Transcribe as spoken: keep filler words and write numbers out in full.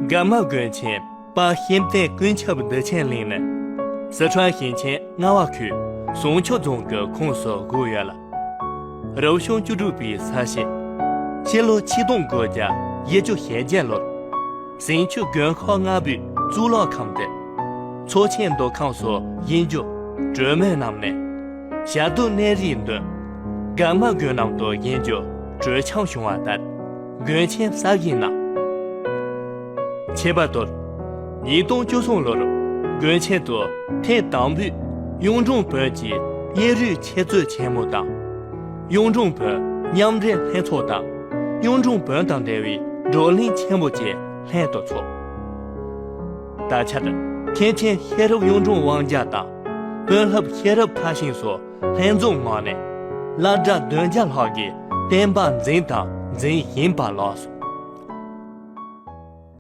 དགའ་མ་དགོན་ཆེན་དཔལ་ཤེམ་ཏན་ཀུན་ཁྱབ་བདེ་ཆེན་གླིང་ནི། སི་ཁྲོན་ཞིང་ཆེན་རྔ་བ་ཁུལ་ཟུང་ཆུ་རྫོང་གི་ཁོངས་སུ་བགོས་ཡོད་ལ། རབ་བྱུང་བཅུ་དྲུག་པའི་ས་གཞི། སྤྱི་ལོ་ཆིག་སྟོང་དགུ་བརྒྱ་བཞི་བཅུ་ཞེ་བརྒྱད་ལོར། ཟིང་ཆུ་དགོན་ཁག་ལྔ་པའི་གཙུག་ལག་ཁང་དེ། ཚོ་ཆེན་མདོ་ཁམས་སུ་ཡིན་རྒྱུ་གྲོས་མོལ་གནང་ནས། ཞྭ་དུང་གནས་རིའི་མདུན་དགའ་མ་དགོན་ནང་དུ་ཡིན་རྒྱུ་གྲོས་འཆམ་བྱུང་བ་ལྟར། དགོན་ཆེན་གསར་བཞེངས་གནང་། ཁྱད་པར་དུ། ཉིས་སྟོང་བཅུ་གསུམ་ལོར་དགོན་ཆེན་དུ་ཐེངས་དང་པོའི་གཡུང་དྲུང་བོན་གྱི་དབྱིན་རུའི་འཆད་རྩོད་ཆེན་མོ་དང་། གཡུང་དྲུང་བོན་མཉམ་འབྲེལ་ལྷན་ཚོགས་དང་། གཡུང་དྲུང་བོན་དང་འབྲེལ་བའི་བགྲོ་གླེང་ཆེན་པོ་བཅས་ལྷན་དུ་ཚོགས། ད་ཆར་མཁན་ཆེན་ཤེས་རབ་གཡུང་དྲུང་དབང་རྒྱལ་དང་། དཔོན་སློབ་ཤེས་རབ་ཕར་ཕྱིན་སོགས་ལྷན་འཛོམས་ངང་ནས། སློབ་གྲྭ་བདུན་བརྒྱ་ལྷག་གིས་བསྟན་པ་འཛིན་དང་འཛིན་བཞིན་པ་ལགས་སོ།